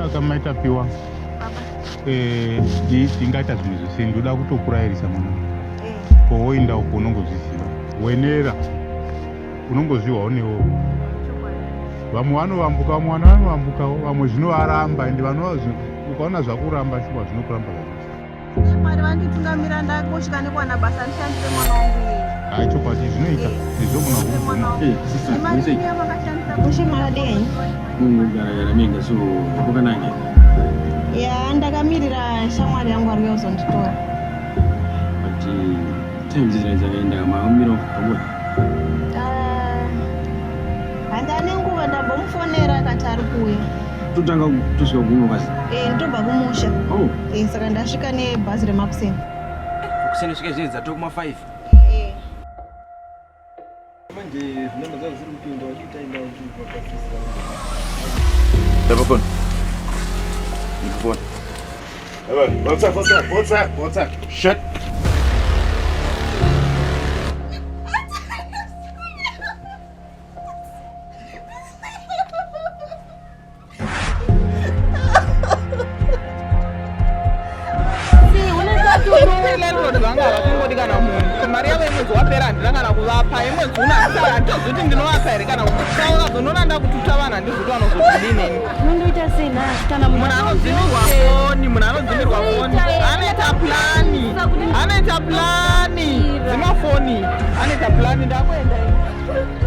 Ona kama itapiwa. Eh, tingaita zvimwe zvese ndoda kutokurayirisa mwana. Eh. Kowoinda uko unongozviziva. Wenera unongozviwawo newo. Vamwe vanovambuka, vamwe vana vanovambukawo, vamwe zvinovaramba ende ukaona zvakuramba shuwa zvinokuramba zvachose. Mwari vanditungamira ndakosvika nekuwana basa ndishandise mwana wangu iyeye. Hayi chokwadi zvinoita ndizvogona kuvhuna. Eh, sister, Imari yamakashandisa Mushe makadii? Kungogara-gara menga so kwakanaka. Ya, ndakamirira shamwari yangu ari kuuya kuzonditora. But time dzizira dzakaenda maomira pakuwa. Ah, Handane nguva ndambomufonera akati ari kuuya. Totanga tosvika kuno kasi. Eh, ndobva kumusha. Oh, Eh, saka ndasvika nebhazi remakuseni. Kuseni svika zvinhu dzatokuma 5. Eh. Manje zvinamba zvavo zviri kupinda vachitaenda vachipapasisa. Ndapafona. Ndikufona. What's up? What's up? What's up? What's up? Shut. Landlord vanga havakungodi kana munhu mari yavo yemwedzi wapera handina kana kuvapa yemwedzi uno handisara handitozivi kuti ndinovapa here kana kutaura zonona ndakututa vanhu handizi kuti vanozodini neni. Mundoita sei nhasi kana munhu anodzimirwa foni, munhu anodzimirwa foni anoita plani, anoita plani, dzima foni, anoita plani, ndakuenda ini.